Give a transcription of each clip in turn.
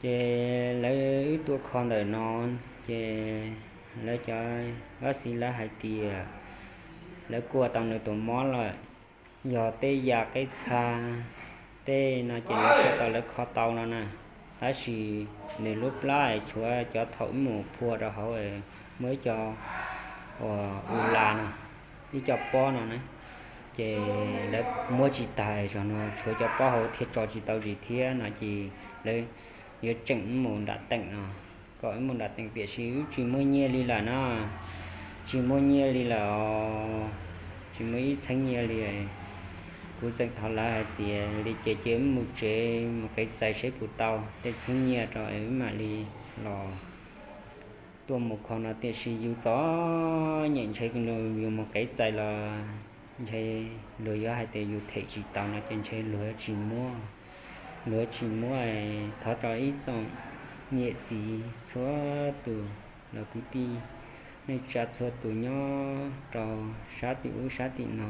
Ces lawv wb tuaj kho ntawm no, ces lawv cov Vab Xis lawv hais tias lawv kuaj tau nws tus mob lawm, yog tej yam qeb txha tej no ces lawv kuaj tau, lawv kho tau no na. Tab sis nws lub plab tshuav cov thaum wb mus phua rau hauv muaj ib co uas u las no, ib co pob no na, ces lawv muab tsis tag, zaum no tshuav cov pob hauv thiaj tso tsis tau zis thiab no ces lawv yuav tseem wb mus nram teem no, kom wb mus nram teem, tiam sis wb tsis muaj nyiaj li lawm na, tsis muaj nyiaj li lawm os, tsis muaj ib txheeb nyiaj li. Kuv tseem thov lawv hais tias li ces cia wb mus tsev mus kev txais seb puas tau tej txheeb nyiaj rau wb mam li los tuaj mus kho no, tiam sis yus txom nyem ntshe yus mus kev txais los ntshe luag yuav hais tias yus them tsis tau no ces ntshe luag tsis muab, luag tsis muab. Thov rau ib tsoom niam txiv txhua tus los kwv tij neej tsa txhua tus nyob rau sab tim ub sab tim no,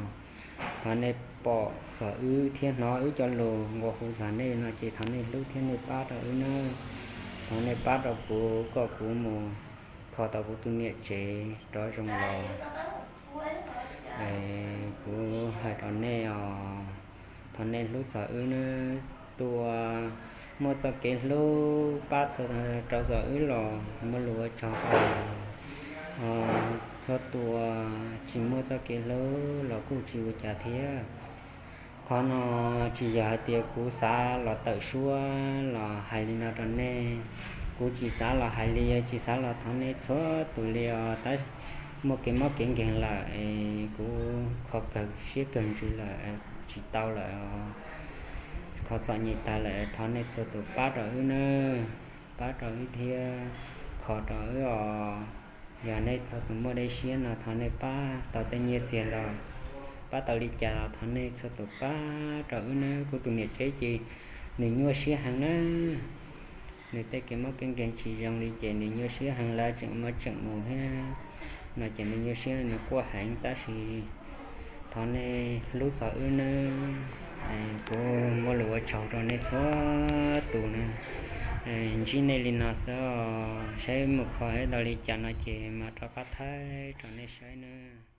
thov nej pom txog wb thiab hnov wb cov lus nqua hu txog nej no ces thov nej hlub thiab nej pab rau wb nawb. Thov nej pab rau kuv kom kuv mus kho tau kuv tus niam tsev rov zoo los. Kuv hais rau nej os, thov nej hlub txog wb nawb. Tus uas muaj txoj kev hlub pab txog rau txog wb los muaj lus ua tsaug os. Txhua tus uas tsis muaj txoj kev hlub los kuj tsis ua cas thiab. Qhov no tsis yog hais tias kuv xav los tawm suab los hais li no rau nej. Kuv tsis xav los hais li, tsis xav los thov nej txhua tus li os, tab muaj kev mob kev nkeeg lawm es kuv kho kawg siab kawg ntsws lawm, tsis tau lawm, kho txom nyem tag lawm, thov nej txhua tus pab rau wb nawb, pab rau wb thiab kho rau wb os. Yog nej txhua tus muaj dej siab no thov nej pab tau tej nyiaj txiag los pab tau li cas los thov nej txhua tus pab rau wb nawb. Kuv tus niam tsev ces nws nyuaj siab heev nawb. Nws tej kev mob kev nkeeg tsis zoo li ces nws nyuaj siab heev, lawv tseem muab tseem mus thiab no ces nws nyuaj siab, nws quaj heev, tab sis thov nej hlub txog wb nawb. Kuv muaj lus ua tsaug rau nej txhua tus na. Ntsib nej li no xwb os, saib mus kho tau li cas no ces mam rov qab thaij rau nej saib nawb.